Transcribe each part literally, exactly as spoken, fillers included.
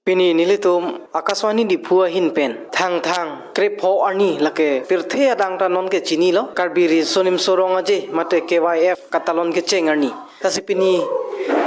Pini nelitum Akashvani Diphu ahin pen Thangthang krepho arni lake pirthe adang ta non ke chinilo, Karbi Riso Nimso Rong Aje mate K Y F katalon kecheng arni. Lasi pini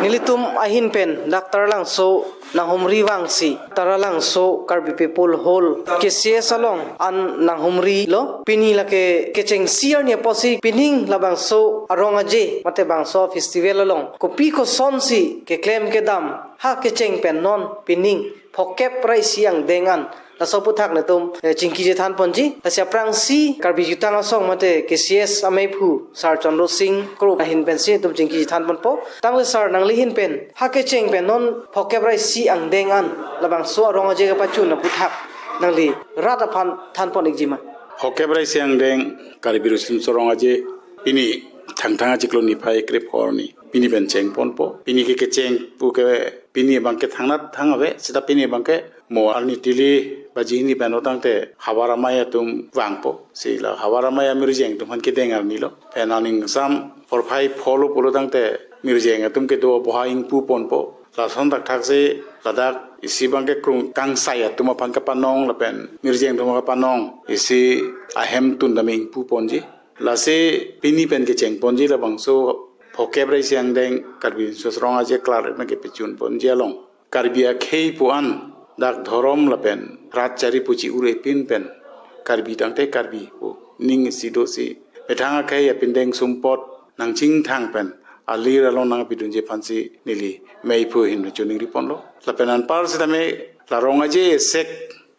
nelitum ahin pen dak Taralangso nanghumri vangsi, Taralangso Karbi People Hall K C S along an nanghumrilo. Pini lake kechengsi arni apotsi pining labangso arong aje mate bangso festival along kopi kosonsi keklem kedam ha kecheng pen non pining phokep ra isi angdeng an, laso aphuthak netum, eh, chingkiji than ponji. Lasi aphrangsi Karbi Jutang Asong mate K C S ameiphu Sar Chandra Sing Kro ahin pensi netum chingkiji than ponpo. Tangte sar, nangli ahin pen ha kecheng pen non phokep ra isi angdeng an labangso arong aje kepachun aphuthak nangli rat aphan than pon ikji ma? Phokep ra isi angdeng Karbi Riso Nimso Rong Aje pini Thangthang achiklo niphai krepho arni pini pen cheng ponpo. Pini ke kecheng pu ke pini abang ke thangnat thang ave, seta pini abang ke mo arni tili baji hini pen lo tangte havar amei atum vangpo. Si la havar amei amirjeng atum aphan kedeng arnilo. Pen aning sam porphai pholo pulo tangte mirjeng atum kedo aboha ingpu ponpo. Lason thakthak si ladak isi abang ke krung kangsai atum aphan kapanong lapen mirjeng atum kapanong isi ahem tun dam ingpu ponji. Lasi pini pen kecheng ponji labangso phokep ra isi angdeng Karbi Riso Nimso Rong Aje klar pen kepachun ponji along Karbi akhei pu an dak dhorom lapen rat chari pu chi-ur-e pin pen Karbi tangte Karbi pu ning isi dosi methang akhei apindeng sumpot nangchingthang pen alir along nangpidunji aphansi neli meiphu ahin pen choningri ponlo. Lapen anpar sitame la rong aje esek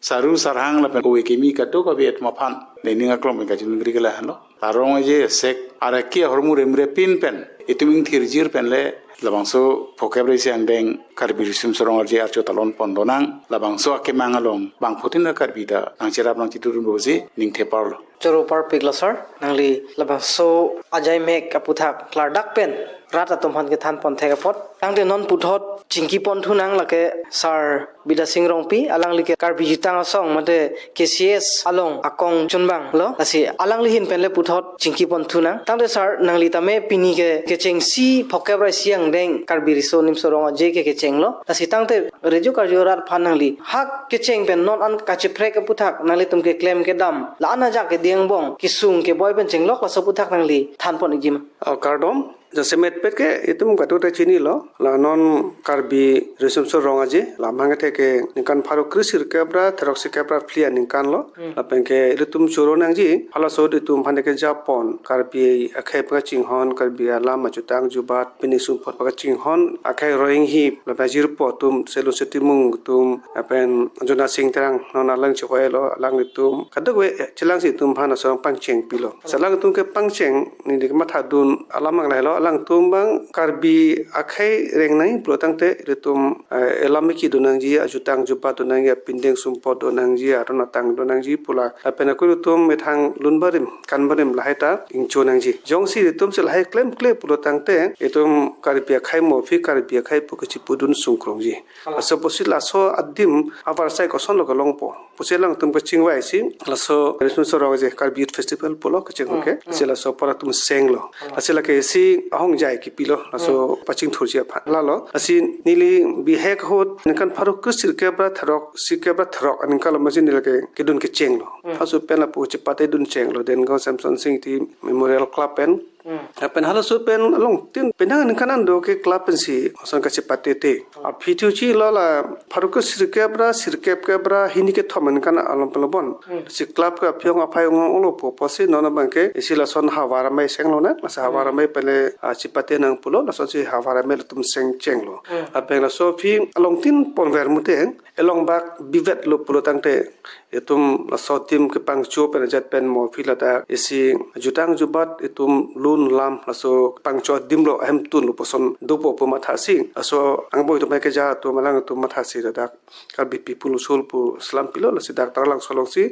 saru sarhang lapen ove kimi kadokave atum aphan nening aklong pen kachoningri ke lahenlo. La rong aje esek araki ahormu remre pin pen itum ingthirjir pen le labangso phokep ra isi angdeng Karbi Riso Nimso Rong Aje archo talon pon lonang. Labangso akemang along bangphutin ra Karbi ta nangcherap nangchitudun bosi ningtheparlo. Choro parpiklo sar, nangli labangso ajai mek aphuthak klardak pen rat atum aphan kethan pon thek apot. Tangte non puthot chingki pon thunang lake Sar Bidya Sing Rongpi, alangli ke Karbi Jutang Asong mate K C S along akong chunbanglo. Lasi alangli ahin pen le puthot chingki pon thunang. Tangte sar, nangli tame pini ke kechengsi phokep ra isi angdeng Karbi Riso Nimso Rong Aje ke kechenglo. Lasi tangte radio karju rat aphan nangli ha kecheng pen non an kacheprek aphuthak nanglitum keklem kedam la-an ajak kedi angbong kesung keboi pen chenglok laso aphuthak nangli than pon ikji ma? Oh, kardom. Jasemet pet ke itum kadokave ta chinilo, la non Karbi Riso Nimso Rong Aje, la amahang kethe ke ningkan pharo kre sirkep ra therok sirkep ra phli aningkan lo. Hmm. Lapen ke ilitum choro nangji, halaso itum aphan ke japon, Karbi akhei pakachinghon, Karbi alam ajutang ajubat, pini sumpot pakachinghon, akhei roing hip, lapen ajirpo atum, Selun Setimung atum, lapen Jona Sing Terang, non alang chokoi lo, alanglitum kadokave chelangsi itum aphan asong pangcheng pilo. Lasi alangtum kepangcheng neli kemathadun alam anglai lo, alangtum abang Karbi akhei reng nangji pulo tangte ilitum, eh, elam kimi do nangji, ajutang ajubat do nangji, apindeng sumpot do nangji, aron atang do nangji pu la, lapen ako ilitum methang lun barim kan barim lahai ta ingcho nangji. Jongsi ilitum si lahai klemkle pulo tangte itum Karbi akhei mo aphi Karbi akhei pu kachipudun sungkrongji. Kalang. Laso apotsi laso adim avarsai kosonlo kelongpo pusi alangtum kachingvaisi laso Riso Nimso Rong Aje Karbi Youth Festival pulo kachingho ke. Hmm, hmm. Lasi laso apor atum senglo. Kalang. Lasi lake isi ahongjai kepilo laso, hmm, pachingthurji aphan. Lalo, lasi neli bihek ahut ningkan pharo kre sirkep ra therok, sirkep ra therok aningkan lo masi neli ke kedun kechenglo. Hmm. Halaso pen lapu chepate dun chenglo, Dengaon Samson Sing Ingti Memorial Club pen. Hmm. Lapen halaso pen along tin penang aningkan an do ke club pensi ason kachepatete. Hmm. Aphi thuchi lo la pharo kre sirkep ra, sirkep kep ra hini kethom aningkan along pen lo bon. Hmm. Si club ke aphi ong aphai ong onglo pu apotsi non abang ke isi lason havar amei senglo na, lasi havar, hmm, amei pen le, ah, chepate nang pulo, lasonsi havar amei latum seng chenglo. Hmm. Lapen laso aphi along tin ponver mute, elong bak bivet lo pulo tangte itum laso adim kepangcho pen ajat pen mo aphi ladak isi jutang jubat itum lun lam laso pangcho adim lo ahemtun lo puson dopo pu mathasi laso angbong itum hai keja atum alangtum mathasi ladak Karbi People's Hall pu selam pilo, lasi dak Taralangso alongsi,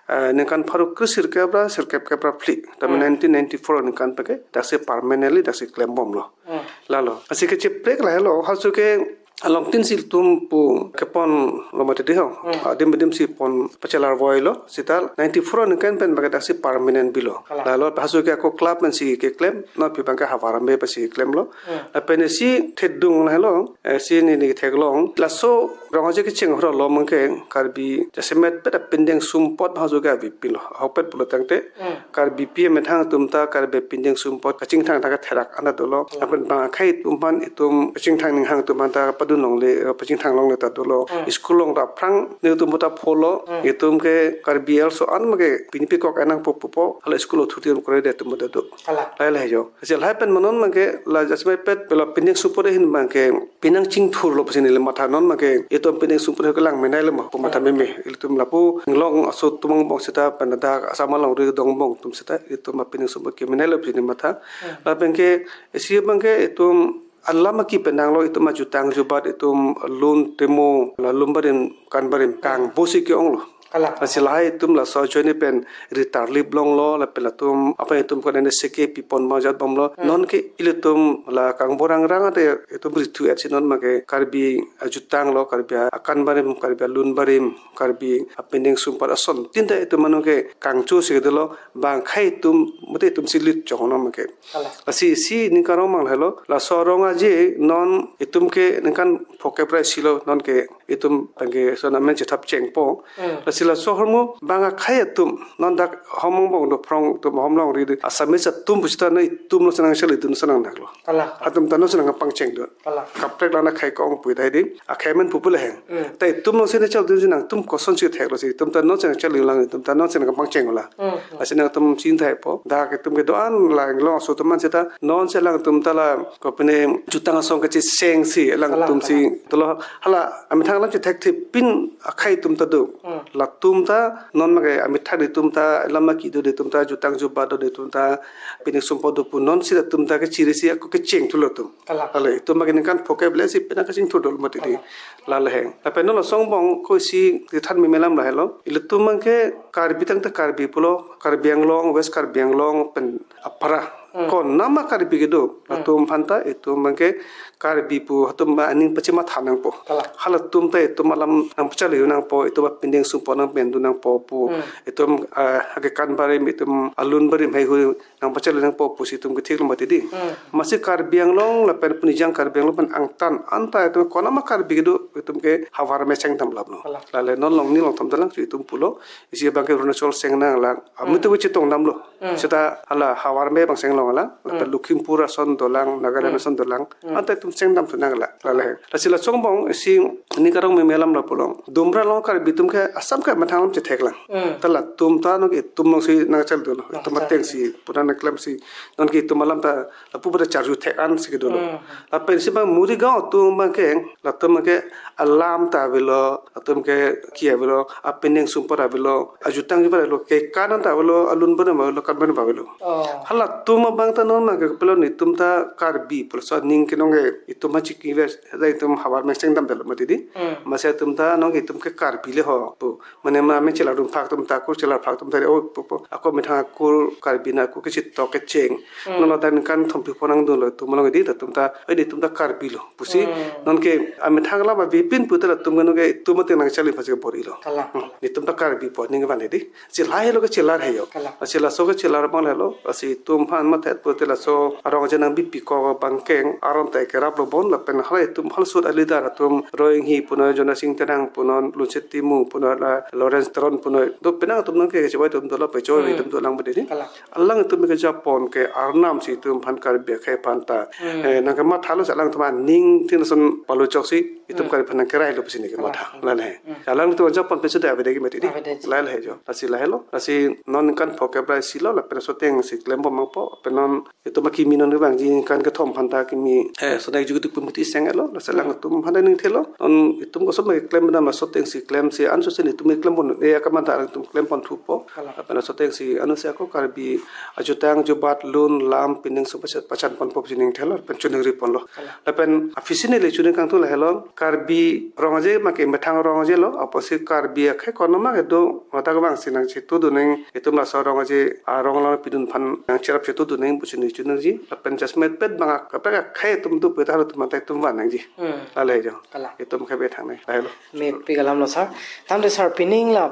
eh, ningkan pharo kre sirkep ra sirkep kep ra phli, tame, hmm, nineteen ninety-four aningkan pen ke daksi permanently daksi klembomlo. Hmm. Lalo. Lasi kacheprek lahelo, halaso ke along tin si ilitum pu kepon lo mati di ho. Hmm. Adim adim si pon pachelar voi lo. Seta ninety-four aningkan pen bagi dak si permanent bilo. Kalang. Lalo hasu ke ako club pensi keklem, non pi abang ke Havar Amei pensi klemlo. Hmm. Lapen isi thedung lahelo, eh, si neli theklong. Laso Rong Aje kecheng horo lo abang ke Karbi jasemet pet apindeng sumpot hasu ke avepinlo. Ahokpet pulo tangte, Hmm. Karbipi amethang atum ta Karbi apindeng sumpot kachingthang ta katherak an ta dolo. Hmm. Lapen bang akhei atum aphan itum kachingthang ninghang atum aphan ta padun longle, eh, pachingthang longle ta dolo. Hmm. School along ta aphrang nelitum ta pholo, Hmm. itum ke Karbi also an abang ke pini pikok enang po pupo, hala school authority atum kore de atum ta do. Kalang. Lahai lahai jo. Lasi lahai pen ma non abang ke la jasemet pet pela apindeng sumpot ahin abang ke penang chingthurlo pusi neli matha, non abang ke itum apindeng sumpot ke lang menai lo ma pu matha, Hmm. meme. Ilitum lapu inglong aso atum angbong seta pen dak Assam alongri dong angbong atum seta itum apindeng sumpot ke menai lo pusi neli matha. Hmm. Lapen ke isi abang ke itum alam aki penang lo, itum ajutang ajubat, itum lun temo, la lun barim, kan barim, kangbo si ke-onglo. Kalang. Lasi lahai itum laso ajoine pen ritarlip longlo, lapen latum aphan itum konane seke pipon ma jat bomlo. Hmm. Non ke ilitum la kangbo rangrang ate itum rithu-et si non abang ke Karbi ajutang lo, Karbi akan barim, Karbi alun barim, Karbi apindeng sumpot ason tin ta itum anong ke kangcho si dolo, bang akhei atum mate itum si lit chong non abang ke. Kalang. Lasi isi ning karong abang lahelo, laso Rong Aje non itum ke ningkan phokep ra isi lo, non ke itum abang ke son amen chethap chengpo. Hmm. Lasi laso ahormu bang akhei atum non dak hom angbong do phrong atum hom longri di Assamese atum pusita non itum lo si nangchali dun si nang naklo. Kalang. Atum ta non si nangpangcheng do. Kalang. Kaprek la na akhei ke-ong pu tahai di. Akhei amen pupu lahai. Hmm. Ta itum lo si nangchali dun si nangtum koson si theklo si. Itum ta non si nangchali lang, itum ta non si nangpangcheng lang. Hmm, hmm. Lasi nangtum chinthaipo. Dak itum kedo-an la inglong aso atum an seta non si alangtum ta la kopine jutang asong kacheseng si alangtum Kalang, si kalang. Tolo hala amethang alam chethekthip pin akhei atum ta do. Hmm. Latum ta non abang ke amethang atum ta, alam aki do atum ta, jutang ajubat do atum ta, apindeng sumpot do pu non si atum ta kechiri si ako kecheng thulo atum. Kalang. Lale, itum abang ke ningkan phokep le si penang kachingthur dolo mati di. Kalang. Lale heng. Lapen non laso angbong ko isi kethan meme alam lahelo. Ilitum abang ke Karbi tangte Karbi pulo, Karbi Anglong, West Karbi Anglong pen apara. Hmm. Konat ma Karbi kedo. Hmm. Latum aphan ta itum abang ke Karbi pu atum aning pachematha nangpo. Kalang. Halatum ta itum alam nangpachali nangpo, itum apindeng sumpot nangpendun nangpo pu. Hmm. Itum, ah, akan barim, itum alun barim heihui nangpachali nangpo pusi itum kethik lo mati di. Hmm. Amatsi Karbi Anglong lapen punijang Karbi Anglong pen angtan anta itum konat ma Karbi kedo itum ke Havar Amei chengdam lap lo. Kalang. Lale non along ni along thom dalang chu itum pulo. Isi abang ke Arunachal cheng nanglang. Hmm. Amutu chetong damlo. Hmm. Seta hala Havar Amei abang cheng longlang. Lapen Hmm. Lakhimpur ason dolang, Nagaland Hmm. ason dolang. Hmm. Anta itum chengdam thu nanglang. Lale. Lasi laso angbong isi ning karong meme alam la pulo. Dumra along Karbi atum ke Assam ke amethang alam chethek lang. Hmm. Ta latum ta non ke itum along si nangchal dolo. Itum Nangchal. Ateng si pura nangklem si non ke itum alam ta lapu pada charju thek an si kedo lo. Hmm. Lapen isi abang Morigaon atum abang ke latum abang ke alam ta avelo, latum ke ki avelo, apindeng sumpot avelo, ajutang ajubat avelo, kekan ta avelo, alun barim avelo, kan barim avelo. Oh. Halatum abang ta non abang ke pelo nelitum ta Karbi pulo so ning kenong ke itum ha chiki ve, itum Havar Amei chengdam dolo mati di. Hmm. Amatsi atum ta non ke itum ke Karbi le ho pu. Mane ma amen chelar dun phak atum ta, kur chelar phak atum ta, o, po, po, ako methang akur Karbi na akur kechitok kecheng. Hmm. Non ladak ningkan thompi phonang dunlo, itum along di, latum ta, oi, nelitum ta Karbi lo pusi. Hmm. Non ke amethang alam avepin pu ta latum ke non ke itum ateng nangchali phasi bor-ilo. Kalang. Hmm. Nelitum ta Karbi pu aning van di. Si lahelo kechelar he jo. Kalang. Lasi laso kechelar abang lahelo, lasi itum aphan matha-et pulote laso arong aje nangbipi ko abang ke aron ta kerap lo bon lapen halahai atum halahai sut a-leader atum Roing Hi punon, Jonasing Terang punon, Lunsing Timung punon, la Lawrence Teron punon. Do penang atum nang ke kechevoi atum dolo, pechoi Hmm. atum dolang bede ni. Kalang. Alangtum kejapon ke arnam si itum aphan Karbi akhei aphan ta. Hmm. Eh, nangkemathalo si alangtum aning tin ason palochok si itum Hmm. Karbi aphan nangkerai lo pusi neli kematha. Kalang. Lale. Hmm. Alangtum japon pensi ta avedet ke mati di. Avedet. Lahelo he jo. Lasi lahelo. Lasi non ningkan phokep ra isi lo, lapen laso ateng si klembom nangpo. Lapen non itum akimi non kevangji ningkan kethom aphan ta kimi, eh, sodai jugutuk pumuti seng-et lo. Lasi Hmm. alangtum aphan ta ning thelo. Non itum koson ma keklem dam laso ateng si klem si anso si nelitum keklem pon, eh, akam ta itum klem pon thupo. Kalang. Lapen laso ateng si anso si ako Karbi ajutang ajubat lun lam pindeng sumpot pachan, pachan ponpo pusi ning thelo, lapen choningri ponlo. Kalang. Lapen aphisi neli chuning kangtung lahelo, Karbi Rong Aje ma ke methang Rong Aje lo, apotsi Karbi akhei konoma kedo, mata kevang si nangchetudun nang, itum laso Rong Aje, arong lang pidun aphan nangcherap chetudun nang pusi ningchunangji, lapen jasemet pet bang ak-, kaprek akhei itum do pu ta itum mata itum van nangji. Hmm. Lale jo. Kalang. Itum kebe thang nang, lahelo. Mepik alam lo sir. Tangte sir, pining la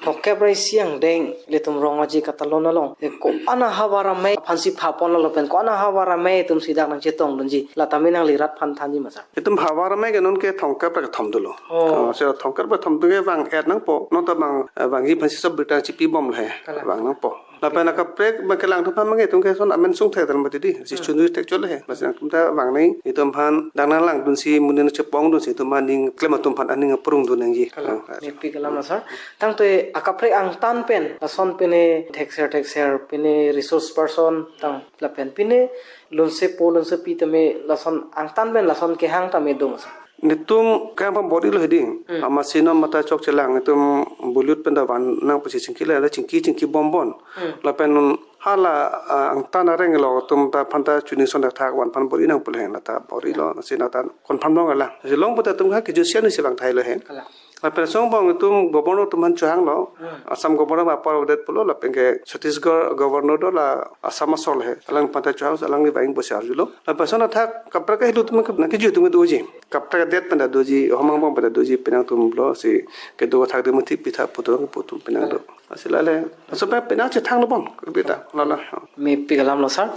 phongkep ra isi angdeng ilitum Rong Aje katalon along, e, ko-an ahavar amei aphansi phapon lo lapen ko-an ahavar amei itum si dak nangchetongdunji, la tame nangli rat aphan thanji ma sir? Itum havar amei ke non ke thomkep ra kethom dolo. Oh. Ah, sir, thomkep ra kethom atum ke vang-et nangpo. Non ta vang, eh, vangji aphansi sob birta chipibom le. Kalang. Vang nangpo. Lapen akaprek bang kelang atum aphan mang itum ke son amen sungthek dan mati di. Si Hmm. chunui thek chole he. Lasi nangtum ta vang nang itum aphan dang nanglangdunsi, monit nangchepongdunsi itum aphan aning klem atum aphan aning aprungdun nangji. Kalang. Ah, mepik alam lo sir. Tangte akaprek angtan pen, lason pine thekser thekser, pine resource person tang lapen pine lunsepo lunsepi tame lason angtan pen lason kehang tame do ma sir? Netum kehang pabor-ilo hedi. Hmm. Amatsi non mata chokchelang itum bulut pen ta van nang pusi chingki le, le chingki chingki bombon. Hmm. Lapen hala, ah, angtan areng lo atum ta aphan ta chuning son thakthak van aphan bor-i nang pu le hang, la ta bor-ilo, si na ta confirm long la. Si long pu ta itum ha kejut sian si vang thai lo hang. Kalang. Lapen song bang itum governor atum aphan chohanglo. Hmm. Assam governor ma apor det pulo, lapen ke Chhattisgarh governor do, la Assam asor le he. Alangphan ta chohang, alangli vang pusi arjulo. Lapen son athak kaprek ahelu atum ke nangkiju atum ke doji. Kaprek adet pen ta doji, homang bang pen ta doji, penang atum lo si kedo thak de muthi pitha putu pu atum penang do. Lasi lale, laso pen penang chethang lo bon, kebita, lala. Mepik alam lo sir.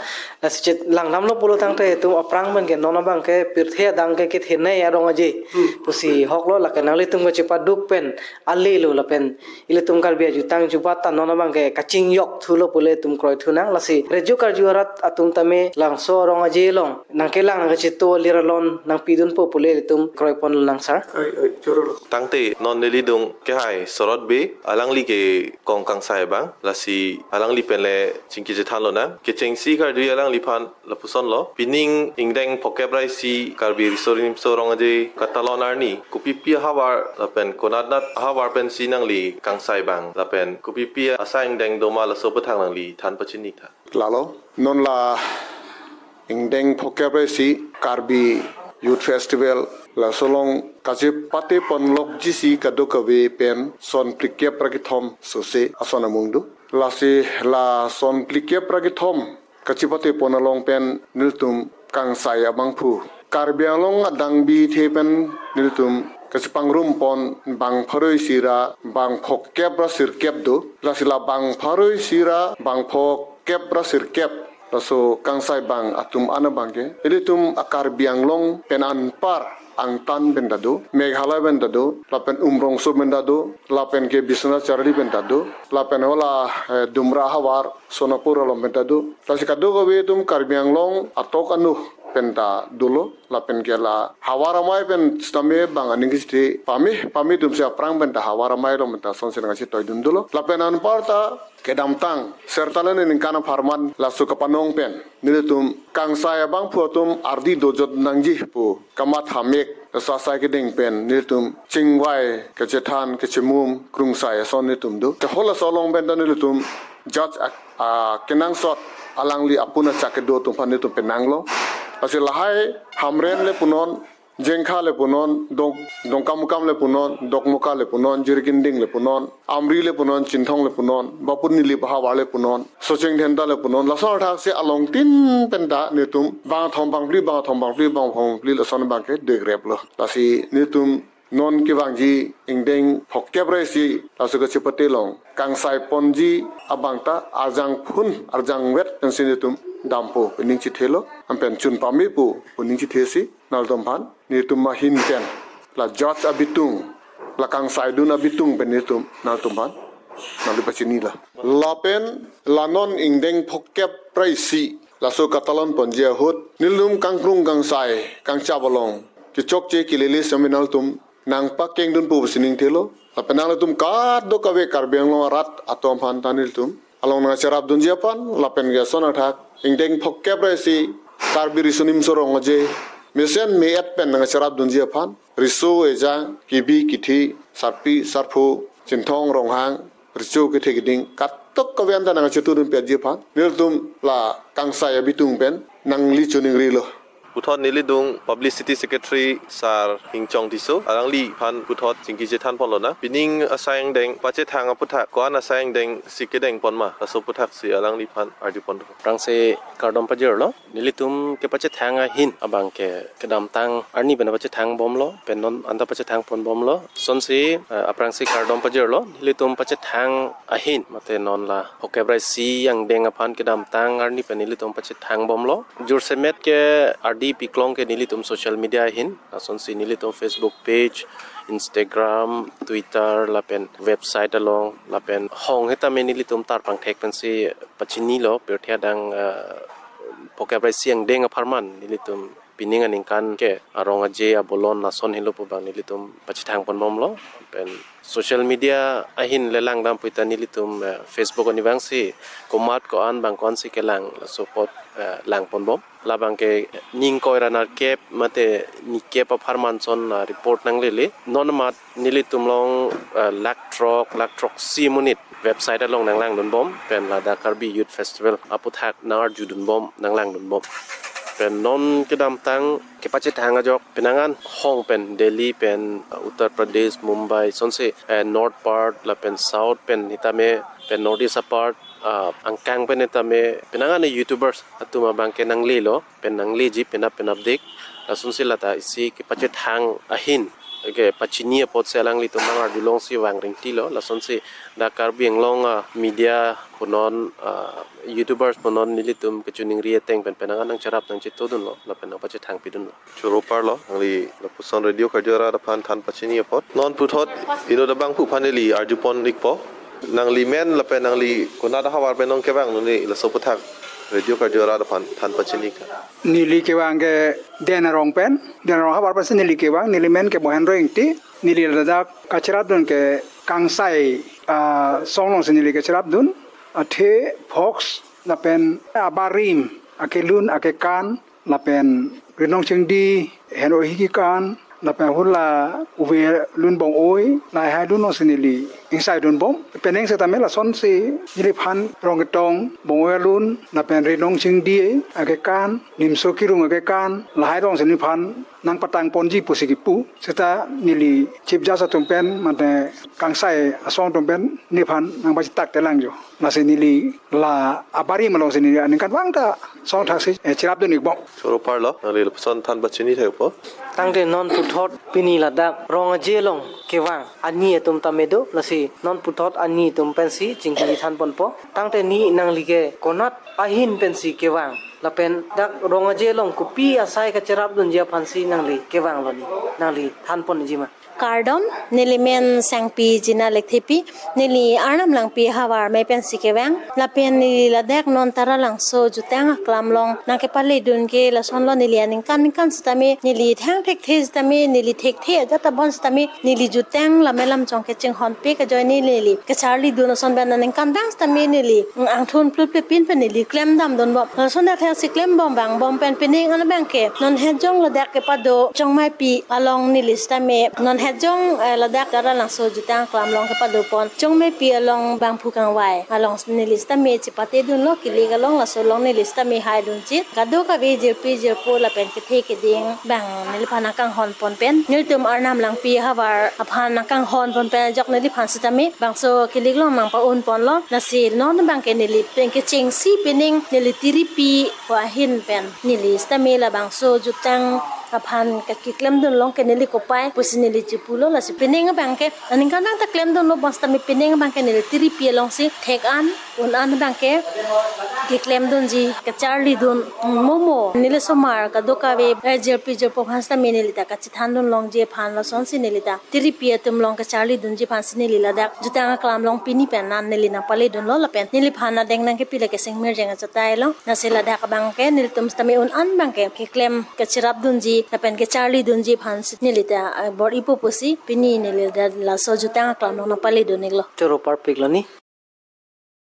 Lasi chetlang damlo pulo tangte itum aphrang pen ke non abang ke pirthe adang ke kethenei arong aje. Hmm. Pusi hok lo, lake nanglitum ke chepaduk pen ale lo lapen ilitum Karbi ajutang jubat ta non abang ke kachingjok thulo pule itum kroithu nang, lasi rejo karju arat atum tame labangso Rong Aje along nangkelang nangkacheto alir alon nangpidunpo pule itum kroipon lang sir. Oi, oi, choro lo. Tangte non neli adung kehai Sorot Bey, alangli ke kong kangsai abang, lasi alangli pen le chingki chethan lonang. Kechengsi karju alangliphan lapuson lo. Pining ingdeng phongkep ra isi Karbi Riso Nimso Rong Aje katalon arni, kopipi ahavar lapen konatnat ahavar pensi nangli kangsai abang lapen kopipi asai ingdeng doma, laso aphuthak nangli than pachini tha. Lalo, non la ingdeng phongkep ra isi Karbi Youth Festival, laso along kachepate ponlokji si kadokave pen son phlikep ra kethom sose ason amung do. Lasi la son phlikep ra kethom kachepate pon along pen nelitum kangsai abangphu Karbi Anglong adang bithe pen nelitum kachepangrum pon bang pharo isi ra bang phongkep ra sirkep do. Lasi la bang pharo isi ra bang phongkep ra sirkep, laso kangsai abang atum an abang ke ilitum a Karbi Anglong pen anpar angtan pen ta do, Meghalaya pen ta do, lapen Umrongso pen ta do, lapen ke Biswanath Chariali pen ta do, lapen hala, eh, Dumra ahavar, Sonapur along pen ta do. Lasi kadokave atum Karbi Anglong atok anu pen ta dolo, lapen ke la havar amei pen sitame bang aning kachethe pame, pame atum si aphrang pen ta havar amei along pen ta sonsi nangkachetoidun dolo. Lapen anpar ta kedamtang sertalen ningkan apharman laso kapanong pen nelitum kangsai abangphu atum ardi dojot nangji pu kamatha mek asai keding pen nelitum chingvai kachethan kachemum krungsai ason nelitum do. Te halaso along pen ta nelitum judge a, a, kenangsot alangli apun achak kedo atum aphan nelitum penanglo. Lasi lahai Hamren le punon, Jengkha le punon, Dong, Dongkamukam le punon, Dokmoka le punon, Jirikinding le punon, Amri le punon, Chinthong le punon, Bapun Nilip ahavar le punon, Socheng Dhenta le punon, lason athak si along tin pen ta nelitum bangthom bangphli, bangthom bangphli, bangthom bangphli lason abang ke degrep lo. Lasi nelitum non kevangji ingdeng phongkep ra isi laso kachepate along kangsai ponji abang ta arjang phun arjang vet pensi nelitum dampo pu ning chethelo, anpen chun pame po pu ning chethesi nangtum aphan nelitum ahin pen la judge abitung, la kangsaidun abitung pen nelitum nangtum aphan nangli pachinilo. Lapen la non ingdeng phongkep ra isi laso katalon ponji ahut nelitum kangkrung kangsai kangchap along kechokche kelele sitame nangtum nangpakengdunpo pusi ning thelo. Lapen nanglitum kadokave Karbi Anglong arat atum aphan ta nelitum along nangcherapdunji aphan, lapen ke ason athak ingdeng phongkep ra isi Karbi Riso Nimso Rong Aje mesen me-et pen nangcherapdunji aphan, riso ejang, kebi kethe, sarpi sarpo, Chinthong Ronghang, recho kethe keding kadokave an ta nangchetudun piji aphan nelitum la kangsai abitung pen nangli chuningrilo. Puthot nelitum Publicity Secretary Sar Hingchong Tisso, alangliphan puthot chingki chethan ponlonang. Pining asai angdeng pachethang aputhak ko-an asai angdeng si kedeng pon ma, laso aputhak si alangliphan arju pon. Aphrangsi kardom pajirlo. Nelitum kepachethang ahin abangke kedamtang arni pen pachethang bomlo, pen non anta pachethang pon bomlo. Lasonsi, eh, aphrangsi kardom pajirlo. Nelitum pachethang ahin mate non la phokep ra isi angdeng aphan kedamtang arni pen nelitum pachethang bomlo. Jursemet ke ardi piklong ke nelitum social media ahin. Lasonsi nelitum Facebook page, Instagram, Twitter, lapen website along, lapen hong sitame nelitum tarpangthek pensi pachinilo, pirthe adang, eh, phokep ra isi angdeng apharman nelitum pining aningkan ke arong aje abolon lason helo pu abang nelitum pachethang pon bomlo. Pen social media ahin le langdam puta nelitum, eh, Facebook anivangsi komat ko-an bang ko-ansi kelang laso apot, eh, lang pon bom. Labangke ning koi ra nerkep mate nikep apharman ason, ah, report nanglele. Non mat nelitum along, ah, lakh throk, lakh throksi amonit website along nanglangdun bom, pen ladak Karbi Youth Festival aputhak nangarjudun bom, nanglangdun bom. Pen non kedamtang kepachethang ajok penang an hong pen Delhi pen, ah, Uttar Pradesh, Mumbai, sonsi, eh, North part, lapen South pen sitame, pen North East apart, ah, angkang pen sitame, penang an YouTubers atum abangke nanglelo, pen nangleji penap penapdik. Lasonsi lata isi kepachethang ahin kepachini apotsi alanglitum nangarjulongsi vang ringtilo. Lasonsi dak Karbi Anglong, ah, media punon, ah, YouTubers punon nelitum kachiningri ateng pen penang an nangcherap nangchetodunlo, lapen nangpachethang pidunlo. Choro parlo, nangli lapuson radio karjo arat aphan than pachini apot. Non puthot inut abangphu aphan neli arju pon ikpo. Nangli men lapen nangli konat ahavar pen nangkevang, neli laso aputhak radio karjo arat aphan than pachini ikpo. Neli kevang ke Den Arong pen, Den Arong ahavar pensi neli kevang, neli men ke Bohen Roingti, neli ladak kacherapdun ke Kangsai, ah, asong alongsi neli kacherapdun, athe, fox, lapen abarim, akelun, akekan, lapen rinong chingdi, hen ohi kekan, lapen hula uve lun bong-oi, lahai lun alongsi neli ingsaidun bom. Penang setame lasonsi neliphan rong ketong, bong-oi alun, lapen rinong chingdi akekan, nimso kirung akekan, lahai alongsi neliphan nangpatang ponji pusi kipu. Seta neli Chief Judge atum pen, mate Kangsai asong atum pen neliphan nangpachitak telang jo. Lasi neli la abarim alongsi neli aningkanvang ta asong thaksi, eh, cherapdun ikbom. Choro parlo, nangli lapuson than pachini thekpo. Tangte non puthot pini ladak rong aje along kevang ani atum tame do, lasi non puthot ani atum pensi chingki than ponpo. Tangte ni nangli ke konat ahin pensi kevang, lapen dak rong aje along kopi asai kacherapdunji aphansi nangli kevanglo ni, nangli than ponji ma? Kardom, neli men Sangpi Jina Lekthepi, neli Arnam Langpi ahavar mei pensi kevang, lapen neli ladak non Taralangso jutang aklam along nangkepaledun ke lasonlo, neli aningkan ningkan setame, neli thang thekthe setame, neli thekthe ajat abon setame, neli jutang lam elam chong kechinghonpik ajoine neli kacharlidun ason pen aningkanvang setame neli, mm, angthun pluplepin pen neli klemdamdun bom. Lason dak thengsi klembom vangbom pen pining an abangke non Hejong ladak kepado Chongmaipi along neli setame, non Hejong, eh, ladak Taralangso jutang aklam along kepado pon Chongmaipi along bangphu kangvai along neli setame chepatedunlo, kilik along, laso along neli setame haidunji kadokave jirpi jirpo lapen kethe keding abang neliphan nangkanghon pon pen, nelitum Arnam Langpi ahavar aphan nangkanghon pon pen ajok neliphan setame bangso kilik along nangpa-un ponlo. Lasi non abangke neli pen kechengsi pining neli tiripi ko ahin pen neli setame labangso jutang aphan keklemdun along ke neli kopai pusi neli chipulo. Lasi pining abangke aningkanvang ta klemdunlo, bang setame pining abangke neli tiripi alongsi thek an un an abangke keklemdunji, kacharlidun, mm, momo neli osomar kadokave, eh, jirpi jirpo aphan setame neli ta kachethandun longji aphan lasonsi neli ta tiripi atum along kacharlidunji aphansi neli ladak jutang aklam along pini pen an neli nangpaledunlo, lapen neliphan adeng nangkepi lake Singmirjeng achatai along. Lasi ladak abangke nelitum setame un an abangke keklem kacherapdunji lapen kacharlidunji aphansi neli ta, eh, bor-ipo pusi pini neli ladak laso jutang aklam along nangpaledun iklo. Choro parpiklo ni.